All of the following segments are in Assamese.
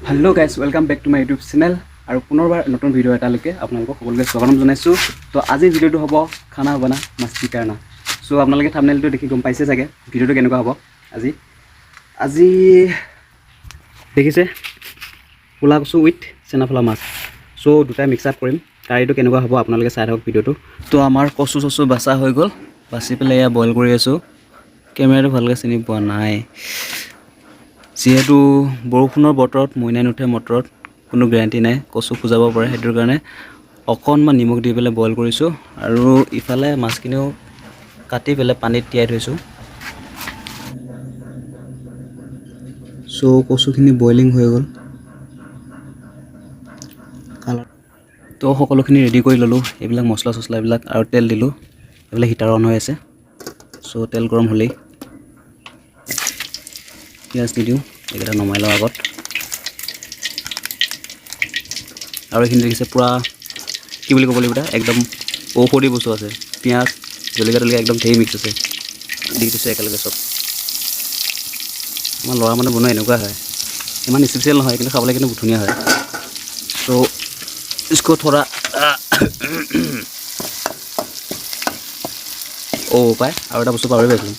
Hello guys, welcome back to my YouTube channel আৰু পুনৰবাৰ নতুন ভিডিঅ' এটালৈকে আপোনালোকক সকলোকে স্বাগতম জনাইছোঁ। তো আজিৰ ভিডিঅ'টো হ'ব खाना बना मस्ती करना। চ' আপোনালোকে থামনেলটো দেখি গম পাইছে চাগে ভিডিঅ'টো কেনেকুৱা হ'ব আজি। আজি দেখিছে ক'লা কচু উইথ চেনাফলা মাছ। চ' দুটাই মিক্স আপ কৰিম। কাৰীটো কেনেকুৱা হ'ব আপোনালোকে চাই থাকক ভিডিঅ'টো। তো আমাৰ কচু চচু বাচা হৈ গ'ল। বাচি পেলাই এয়া বইল কৰি আছোঁ। কেমেৰাটো ভালকৈ চিনি পোৱা নাই। যিহেতু বৰষুণৰ বতৰত মইনাই নুঠে মটৰত, কোনো গেৰাণ্টি নাই, কচু খোজাব পাৰে। সেইটোৰ কাৰণে অকণমান নিমখ দি পেলাই বইল কৰিছোঁ আৰু ইফালে মাছখিনিও কাটি পেলাই পানীত তিয়াই থৈছোঁ। চ' কচুখিনি বইলিং হৈ গ'ল। কালাৰ তো সকলোখিনি ৰেডি কৰি ল'লোঁ, এইবিলাক মছলা চছলা এইবিলাক আৰু তেল দিলোঁ। এইবিলাক হিটাৰ অন হৈ আছে। চ' তেল গৰম হ'লেই পিঁয়াজ দি দিওঁ। এইকেইটা নমাই লওঁ আগত। আৰু এইখিনি দেখিছে, পূৰা কি বুলি ক'ব লাগিব এটা একদম ঔষধি বস্তু আছে। পিঁয়াজ, জলকীয়া তলকীয়া একদম ধেৰ মিক্স আছে, দি দিছোঁ একেলগে চব। আমাৰ ল'ৰা মানুহ বনোৱা এনেকুৱা হয়, ইমান স্পেচিয়েল নহয়, কিন্তু খাবলৈ কিন্তু ধুনীয়া হয়। চ' इसको थोड़ा অ' পাই আৰু এটা বস্তু পাহৰি পাইছিলোঁ।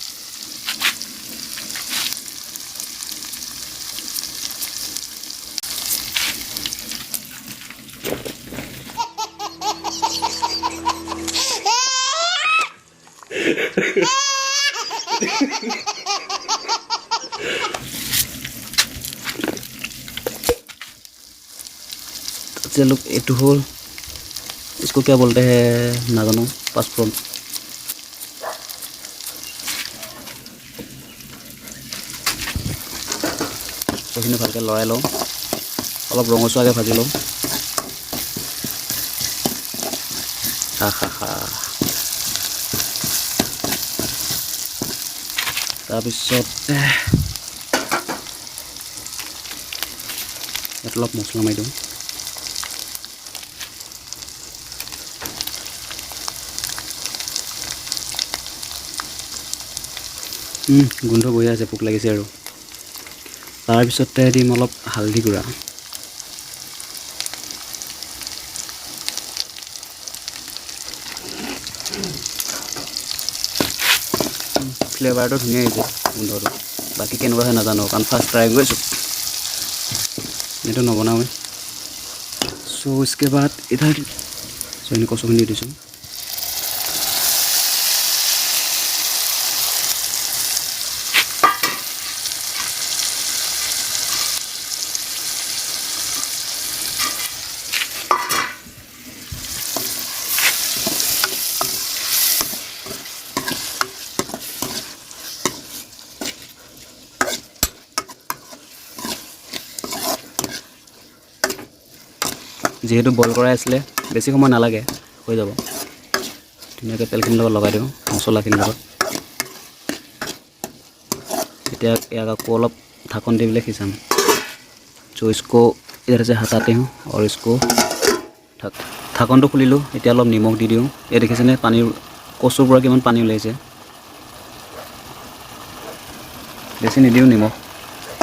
জালুক এইটো হ'ল, इसको क्या बोलते हैं নাজানো, পাঁচফোৰণ। সেইখিনি ভালকৈ লৰাই লওঁ, অলপ ৰঙচুৱাকৈ ভাজি লওঁ। হা হা হা। তাৰপিছত ইয়াত অলপ মছলা মাৰি দিওঁ। গোন্ধ বঢ়িয়া আছে, পোক লাগিছে। আৰু তাৰপিছতে দিম অলপ হালধি গুড়া। ফ্লেভাৰটো ধুনীয়া আহিছে, গোন্ধটো। বাকী কেনেকুৱা হয় নাজানো, কাৰণ ফাৰ্ষ্ট ট্ৰাই কৰিছোঁ, এইটো নবনাওঁৱে। চ' इसके बाद इधर চ' এনে কচুখিনি দি দিছোঁ। যিহেতু বইল কৰাই আছিলে, বেছি সময় নালাগে, হৈ যাব। ধুনীয়াকৈ তেলখিনিৰ লগত লগাই দিওঁ, মছলাখিনিৰ লগত। এতিয়া ইয়াক আকৌ অলপ ঢাকন দি পেলাই সিজাম। চ' इसको इधर से हटाते हूँ और इसको ঢাকনটো খুলিলোঁ। এতিয়া অলপ নিমখ দি দিওঁ। এই দেখিছেনে, পানীৰ কচুৰ পৰা কিমান পানী ওলাইছে। বেছি নিদিওঁ নিমখ,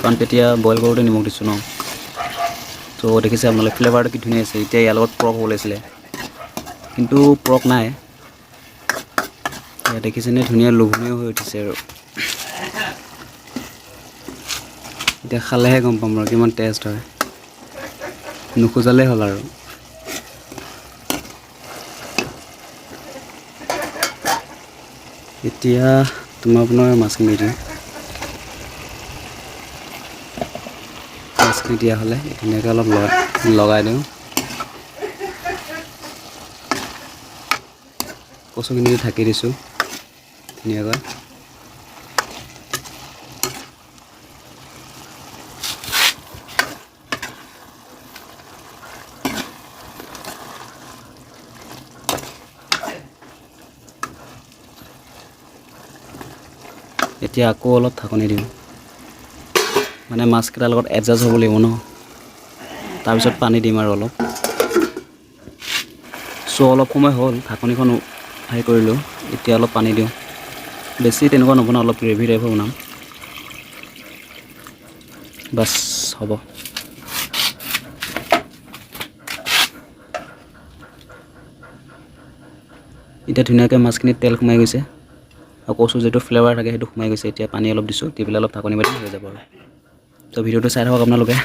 কাৰণ তেতিয়া বইল কৰোঁতে নিমখ দিছোঁ ন। ত' দেখিছে আপোনালোকে, ফ্লেভাৰটো কি ধুনীয়া আছে। এতিয়া ইয়াৰ লগত পৰ্ক হ'ব লাগিছিলে, কিন্তু পৰ্ক নাই। এয়া দেখিছেনে, ধুনীয়া লোভনীয় হৈ উঠিছে। আৰু এতিয়া খালেহে গম পাম আৰু কিমান টেষ্ট হয়। নোখোজালেই হ'ল আৰু। এতিয়া তোমাৰ আপোনাৰ মাছখিনি দিওঁ। মাছখিনি দিয়া হ'লে ধুনীয়াকৈ অলপ লগাই দিওঁ। কচুখিনি ঢাকি দিছোঁ ধুনীয়াকৈ। এতিয়া আকৌ অলপ ঢাকনি দিওঁ, মানে মাছকেইটাৰ লগত এডজাষ্ট হ'ব লাগিব ন। তাৰপিছত পানী দিম আৰু অলপ। চ' অলপ সময় হ'ল, ঢাকনিখন হেৰি কৰিলোঁ। এতিয়া অলপ পানী দিওঁ। বেছি তেনেকুৱা নবনাওঁ, অলপ গ্ৰেভি টাইপৰ বনাম। বাছ, হ'ব। এতিয়া ধুনীয়াকৈ মাছখিনিত তেল সোমাই গৈছে আৰু কচু যিটো ফ্লেভাৰ থাকে, সেইটো সোমাই গৈছে। এতিয়া পানী অলপ দিছোঁ, দি পেলাই অলপ ঢাকনি মাৰি হৈ যাব। আৰু তো ভিডিঅ'টো চাই থাকক আপোনালোকে।